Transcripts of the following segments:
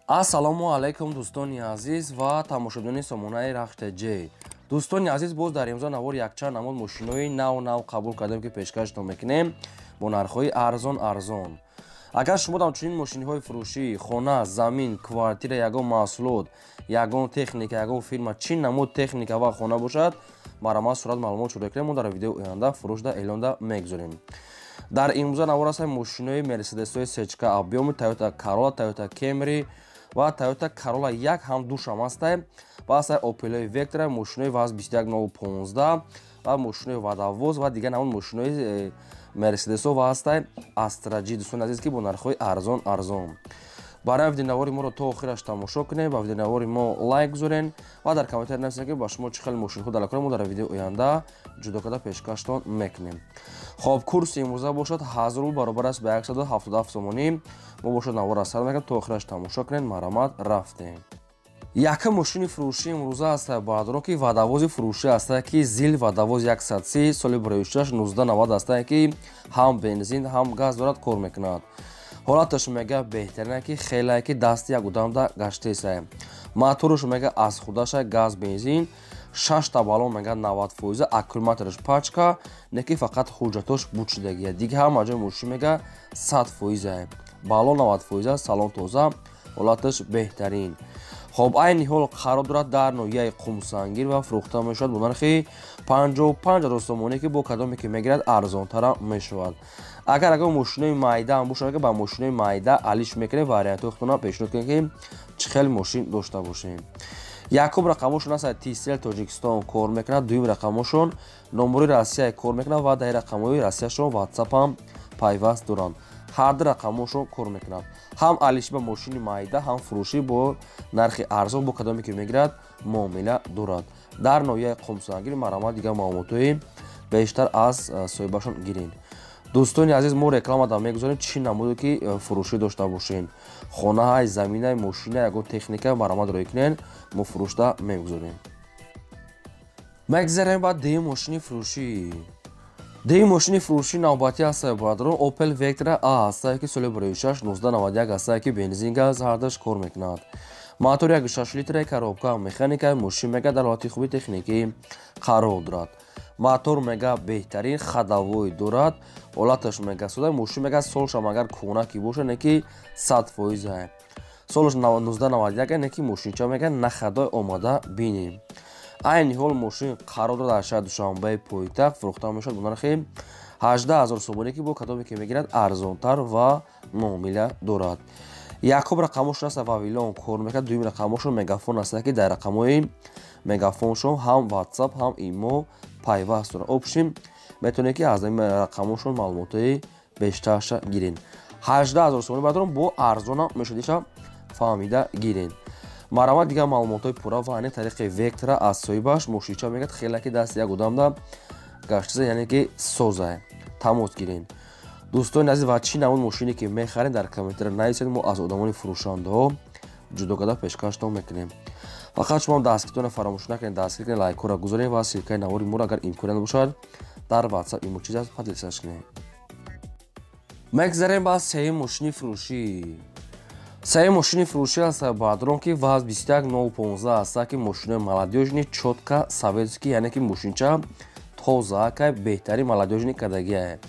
Ассалому алайкум, дӯстони азиз ва тамошобинони сомонаи Рахш-ТЖ. Дӯстони азиз, боз дар имрӯза навор якчанд намуд мошинои нав нав қабул кардем, ки пешкаштон мекунем бо нархҳои арзон арзон. Агар шумо дам чунин мошиниҳои фурӯшӣ, хона, замин, квартира, ягон маҳсулот, ягон техника, ягон фирма, чӣ намуд техника ва хона бошад, марҳамат, сурат маълумот шуда кунем, мо дар видеои оянда фурӯшда эълонда мегузорем. Дар имрӯза навор ҳастанд мошинои Мерседесҳои сечка объёми, Toyota Corolla, Toyota Camry ва Toyota Corolla 1 ҳам душам ҳастай ва ҳастай Opel Vectra, мошинои ВАЗ 21015 ва мошинои Водовоз ва дигар намуд мошинои Мерседесҳо ва ҳастай Astra G, дӯстони азиз, ки бо нархҳои арзон арзон. Барои видеонавори моро то охираш тамошо кунед, ба видеонавори мо лайк гузорен ва дар комментария нависед, ки ба шумо чӣ хел мошинҳо далакора, мо дар видеои оянда ҷудо карда пешкаштон мекунем. Хоб, курси имрӯза бошад 1000 рубл, баробар аст ба 177 сомонӣ. Мо бошад навор аз сар мекунем, то охираш тамошо кунед. Марҳамат, рафтем. Якум мошини фурӯшӣ имрӯза аст, бародарон, ки водовози фурӯшӣ аст, ки ЗИЛ водовоз 130, соли 2006, 1990 аст, ки ҳам бензин, ҳам газ дорад, кор мекунад. Ҳолаташ мега беҳтарина, ки хелае ки дасти як одамда гаштесай. Мотораш мега аз худаша, газ, бензин, шашта баллон мега 90%, аккумулятораш пачка, не ки фақат ҳуҷҷатош буд шудагия. Дига ҳама ҷои мошин мега 100%. Баллон 90%, салон тоза, ҳолаташ беҳтарин. Хоб, айни ҳол қарор дорад дар ноҳияи Қумсангир ва фурӯхта мешавад бо нархи 55 000 сомонӣ, ки бо кадоме ки мегирад, арзонтара мешавад. Агар мошинои майда ҳам бошад, ба мошинои майда алиш мекунем, вариантҳои худтона пешниҳод кунем, ки чӣ хел мошин дошта бошем. Якум рақамошон аст Тисел Тоҷикистон кор мекунад, дуюм рақамошон номбури Россия кор мекунад ва дар рақамҳои Россияшон WhatsApp ҳам пайваст доранд. Ҳар ду рақамошон кор мекунад, ҳам алиши ба мошини майда, ҳам фурӯшӣ бо нархи арзон, бо кадоме ки мегирад, муомила дорад дар ноҳияи Қумсангир. Марҳамат, дигар маълумотҳои бештар аз соҳибашон гиред. Дӯстони азиз, мо рекламада мегузорем, чӣ намуде ки фурӯшӣ дошта бошем, хонаҳай, заминай, мошина, ягон техника, марҳамат, роҳӣ кунед, мо фурӯшда мегузорем. Мегзарем ба дуюм мошини фурӯшӣ. Дуюм мошини фурӯшӣ навбатӣ ҳастае, бародарон, Opel Vectra A ҳастае, ки соли 2006, 1991 ҳастае, ки бензин, газ ҳардаш кор мекунад. Мотор 1,6 литра, коробка механика. Мошин мега дар ҳолати хуби техникӣ қарор дорад. Мотор мега беҳтарин, ходовой дорад, ҳолаташ мега сода. Мошин мега солшам агар кӯнаки боша, не ки 100%. Солаш 1991, не ки мошинча мега нахадой, омада бинем. Айни ҳол мошин қарор дорад дар шаҳри Душанбеи пойтахт, фурӯхта мешавад бо нархи 18 000 сомонӣ, ки бо кадоме ки мегирад, арзонтар ва муомила дорад. Якум рақамошон аст Вавилон кор мекунад, дуюм рақамошон Мегафон аст, ки дар рақамҳои Мегафоншон ҳам WhatsApp, ҳам имо пайваст дорад. Общем, метавонед, ки аз ин рақамошон маълумотҳои бештарша гиред. 18 000 сомонӣ, бародарон, бо арзонам мешавад, иша фаҳмида гиред. Марҳамат, дигар маълумотҳои пурра ва ани тариқи Вектра аз соҳибаш. Мошинча мегӯяд, хеле ки дасти як одамда гаштаза, яъне ки соза, тамос гиред. Дӯстони азиз, ва чӣ намуд мошине ки мехарем, дар комментария нависед, мо аз одамони фурӯшандаҳо ҷудо карда пешкаштон мекунем. Фақат шумо дастгиритонро фаромӯш накунед, дастгир кунед, лайкҳоро гузоред ва ссылкаи навори моро, агар имконият бошад, дар WhatsApp, имо, чиз аст, поделиться кунед. Мегзарем ба сеюм мошини фурӯшӣ. Сеюм мошини фурӯшӣ аст, бародарон, ки ВАЗ 21015 аст, ки мошинои молодёжный, чётко советский, яъне ки мошинча тоза, кай беҳтарин молодёжный кардагиае.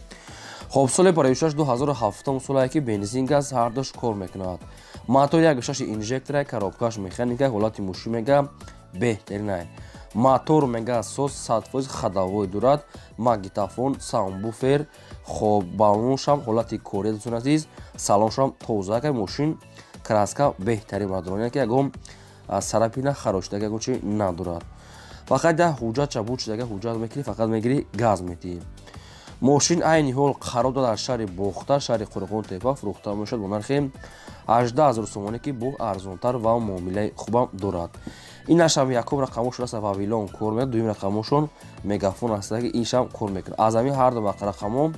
Хоб, соли 2006, 2007 солае, ки бензин, газ ҳардуш кор мекунад. Мотор 1,6 инжектора, коробкаш механика. Ҳолати мошин мега беҳтаринай. Мотор мега соз, 100%, ходовой дорад, магнитофон, сабвуфер. Хоб, баллоншам ҳолати кория, дӯстони азиз, салоншам тоза, кай мошин краска беҳтарин, бародарон, ки ягон царапина, харошидаги, ягон чи надорад. Фақат як ҳуҷҷат буд шудага, ҳуҷҷат мекунӣ, фақат мегирӣ, газ метиҳӣ. Мошин айни ҳол қарор дорад дар шаҳри Бохтар, шаҳри Қурғон Тепа, фурӯхта мешавад бо нархи 18 000 сомонӣ, ки бо арзонтар ва муомилаи хубам дорад. Инашам якум рақамошон аст Вавилон кор мекунад, дуюм рақамошон Мегафон аст, ки иншам кор мекунад. Аз ҳамин ҳар ду рақамо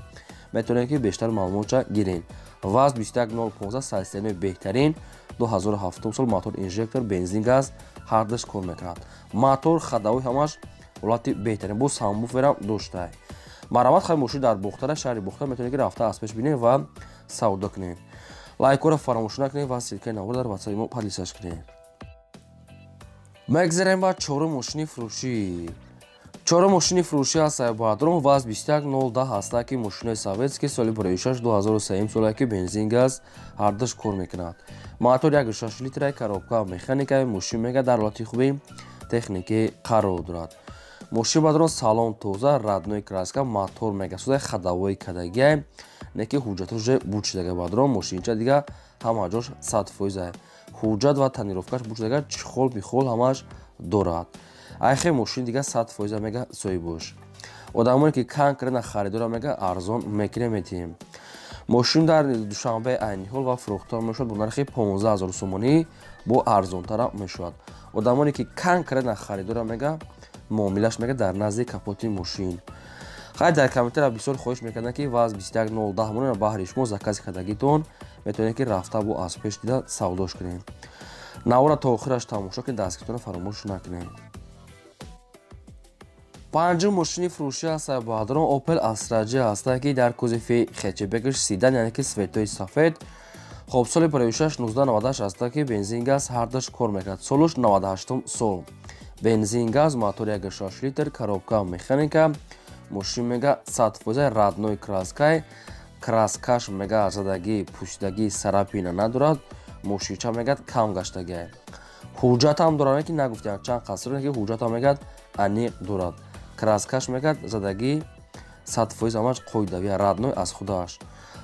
метавонед, ки бештар маълумотша гиред. ВАЗ 21015, состояние беҳтарин, 2007 сол, мотор инжектор, бензин, газ ҳардуш кор мекунад. Мотор, ходовой, ҳамаш ҳолати беҳтарин, бо сабвуферам доштай. Марҳамат, хай, мошин дар Бохтара, шаҳри Бохтар, метавонед, ки рафта аз пеш бинед ва савдо кунед. Лайкҳоро фаромӯш накунед ва ссылкаи навор дар ватсапи мо поделиться кунед. Мегзарем ба чорум мошини фурӯшӣ. Чорум мошини фурӯшӣ аст Бадрон ВАЗ 21010 ҳаста, ки мошинои советский соли 2006 2003 соле, ки бензин, газ ҳардуш кор мекунад. Мотор 1,6 литра, коробка механика. Мошин мега дар ҳолати хуби техникӣ қарор дорад. Мошин бадрон салон тоза, родной краска, мотор мега соза, ходовой кадагиай, не ки ҳуҷҷатош буд шудага. Бадрон мошинча дига ҳама ҷош 100%, ҳуҷҷат ва тонировкаш буд шудага, чехол бихол ҳамаш дорад. Айхе мошин дига 100% мега соҳибош. Одамоне ки конкретно харидора мега арзон мекунем, метиҳем. Мошин дар Душанбе айни ҳол ва фурӯхта мешавад бо нархи 15 000 сомонӣ, бо арзонтара мешавад. Одамоне ки конкретно харидора мега муомилаш мега дар назди капоти мошин. Хай, дар комментария бисёр хоҳиш мекарданд, ки ВАЗ 21010 монена баҳри шумо заказ кардагитон, метавонед ки рафта бо аз пеш дида савдош кунем. Навора то охираш тамошо кунед, дастгиртонро фаромӯш накунед. Панҷум мошини фурӯшӣ аст Баҳодурон Opel Astra J ҳаста, ки дар кузови хэтчбекаш седан, яъне ки цветои сафед. Хоб, соли 56 1998 ҳаста, ки бензин, газ ҳардуш кор мекунад. Солуш 98 сол, бензин, газ, мотор 1,6 литр, коробка механика. Мошин мега 100% родной краскай, краскаш мега задагӣ, пӯшидагӣ, царапина надорад. Мошинча мегӯяд кам гаштагиай. Ҳуҷҷатам дорад, ки нагуфтиам чанд қаср, ки ҳуҷҷатам мегӯяд аниқ дорад. Краскаш мегӯяд задагӣ, 100% ҳамаш қоидавия, родной аз худаш.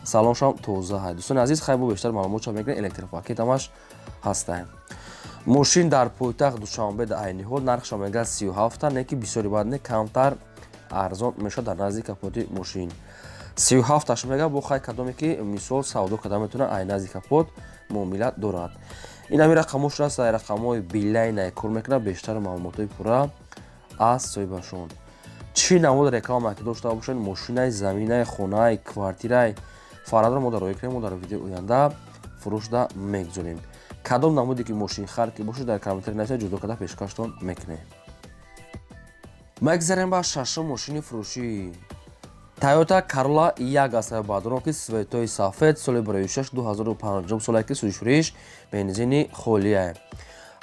Салоншам тоза ҳай. Дӯстони азиз, хай, бо бештар маълумотша мегирем, электропакет ҳамаш ҳастай. Мошин дар пойтахт Душанбе дар айни ҳол нархша мегӯяд 37-та, не ки бисёри баъд не камтар арзон мешавад дар назди капоти мошин. 37-таш мегӯяд, бо хай кадоме ки мисол савдо карда метавонад, ай назди капот муомила дорад. Ин ҳами рақамҳо шудааст, ай рақамҳои Билайнай кор мекунад. Бештар маълумотҳои пурра аз соҳибашон. Чӣ намуд реклама ки дошта бошед, мошинай, заминай, хонаи, квартирай, фарадро мо дар роҳӣ кунем, мо дар видеои оянда фурӯшда мегузорем. Кадом намуде ки мошинхар ки бошед, дар комментари нависа, ҷудо карда пешкаштон мекунем. Мегзарем ба шашум мошини фурӯшӣ. Тойота Corolla як аст Баҳодурон, ки цветои сафед, соли 2006 2005 соле, ки сӯзишфуриш, бензини холия.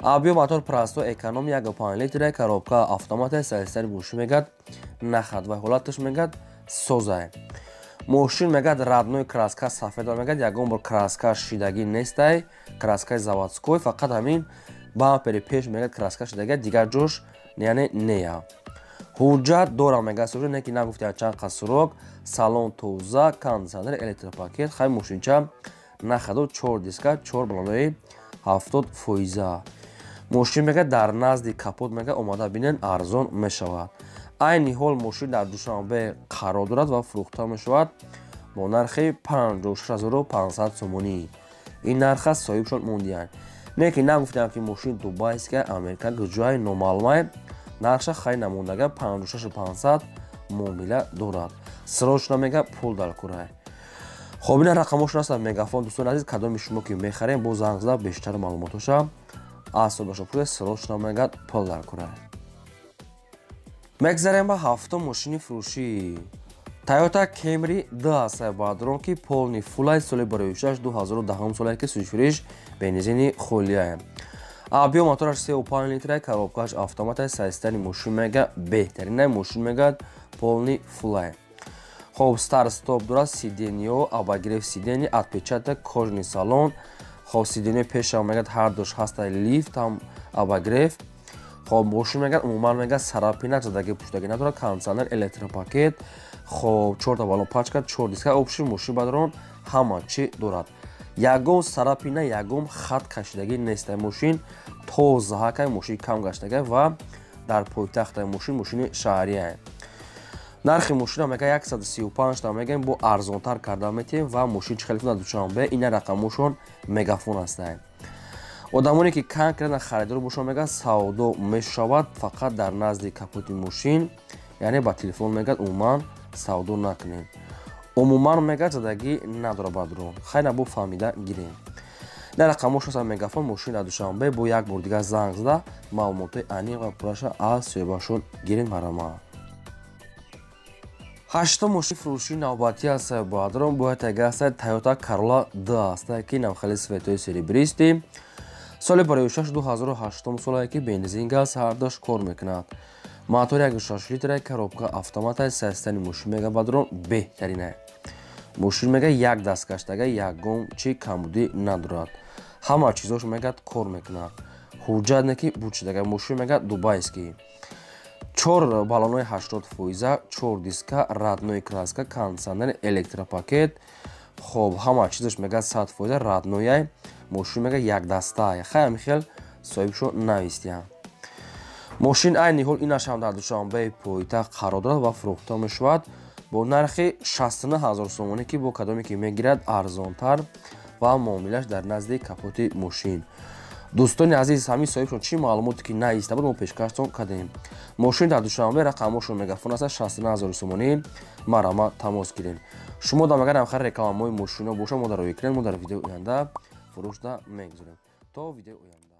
Объём мотор простой, эконом, 1,5 литра, коробка автомата. Сарсари мошин мегӯяд нахад ва ҳолаташ мегӯяд созай. Мошин мегӯяд родной краска сафеда, мегӯяд ягон бор краска шидагӣ нестай, краскаи заводской, фақат ҳамин бампери пеш мегӯяд краска шидагӣ, дигар ҷош яъне нея. Ҳуҷҷат дорам мегӯяд сожа, не ки нагуфтиам чанд қад срок. Салон тоза, кондиционер, электропакет. Хай, мошинча нахаду чор диска, чор балонои 70%. Мошин мегӯяд дар назди капот мегӯяд омада бинен, арзон мешавад. Айни ҳол мошин дар Душанбе қарор дорад ва фурӯхта мешавад бо нархи 56 500 сомонӣ. Ин нарх аст, соҳибшон мондиянд, не ки нагуфтиам ки мошин дубайская, Америка, ҷои номаълумай. Нархша хай намондага, 56 500 муомила дорад. Срочно мега пул дар курай. Хоб, ина рақамошон аст Мегафон. Дӯстони азиз, кадоми шумо ки мехарем, бо занг зада бештар маълумотоша аз соҳибашон пурсед. Срочно мегӯяд пул дар курай. Мегзарем ба ҳафтум мошини фурӯшӣ. Тойота Camry 2 аст Баҳодурон, ки полный фулай, соли 2006 2010 соле, ки сӯзишфуриш, бензини холия. Объём мотораш 3,5 литра, коробкаш автомата. Состояние мошин мега беҳтаринай. Мошин мегӯяд полный фулай. Хоб, старт стоп дорад, сиденьё обогрев сиденье, отпечаток, кожаный салон. Хоб, сиденьё пешам мегӯяд ҳар душ ҳаста, лифт ҳам, обогрев. Хоб, мошин мегӯяд умуман мегӯяд царапина, задагӣ, пуштагӣ надорад, кондиционер, электропакет. Хоб, чорта балон, пачка, чор диска, общий мошин бадрон ҳама чӣ дорад. Ягон царапина, ягон хат кашидагӣ нест. Мошин тозаҳакай, мошин кам гаштагай ва дар пойтахта мошин, мошини шаҳрия. Нархи мошина мега 135 та мегӯем, бо арзонтар карда метиҳем. Ва мошин чӣ хеле кунад Душанбе, ина рақамошон Мегафон ҳастанд. Одамоне ки конкретно харидор бошанд, мегӯяд савдо мешавад, фақат дар назди капоти мошин, яъне ба телефон мегӯяд умуман савдо накунем. Умуман мегӯяд задагӣ надорад бадрон. Хайна, бо фаҳмида гирем. Дар рақамош ҳастанд Мегафон. Мошин дар Душанбе, бо як бор дигар занг зада маълумотҳои аниқ ва пурраша аз соҳибашон гирем. Марама. Ҳаштум мошини фурӯшии навбатӣ аст, бародарон, бояд тага аст Toyota Corolla D аст, ки навхели цветои серебристый, соли барои 6 2008 солае, ки бензин, газ ҳардаш кор мекунад. Мотори 1,6 литра, коробка автомата. Состояни мошин, мега, бародарон, беҳтарина. Мошин, мега, як даст гаштага, ягон чи камбудӣ надорад, ҳама чизош, мегад, кор мекунад, ҳуҷҷат не ки бучидага. Мошин, мега, дубайский, чор баллонои 80%, чор диска, родной краска, кондиционер, электропакет. Хоб, ҳама чизаш, мега, 100% роднояй. Мошин, мега, якдастаа. Хай, хел соҳибшо навистиям. Мошин айни ҳол инашам дар Душанбеи пойтахт қарор дорад ва фурӯхта мешавад бо нархи 69 ҳазор сомонӣ, ки бо кадоме ки мегирад, арзонтар ва муомилаш дар назди капоти мошин. Дӯстони азиз, ҳамин соҳибшон чӣ маълумоте ки наиста буд, мо пешкаштон кардем. Мошин дар Душанбе, рақамошон мегафон аст. 69 ҳазори сомонӣ, марама тамос гирем. Шумо дам агар ҳамхар рекламаҳои мошино бошад, мо дар рӯи экран, мо дар видеои оянда фурӯшда мегузорем. То видеои оянда.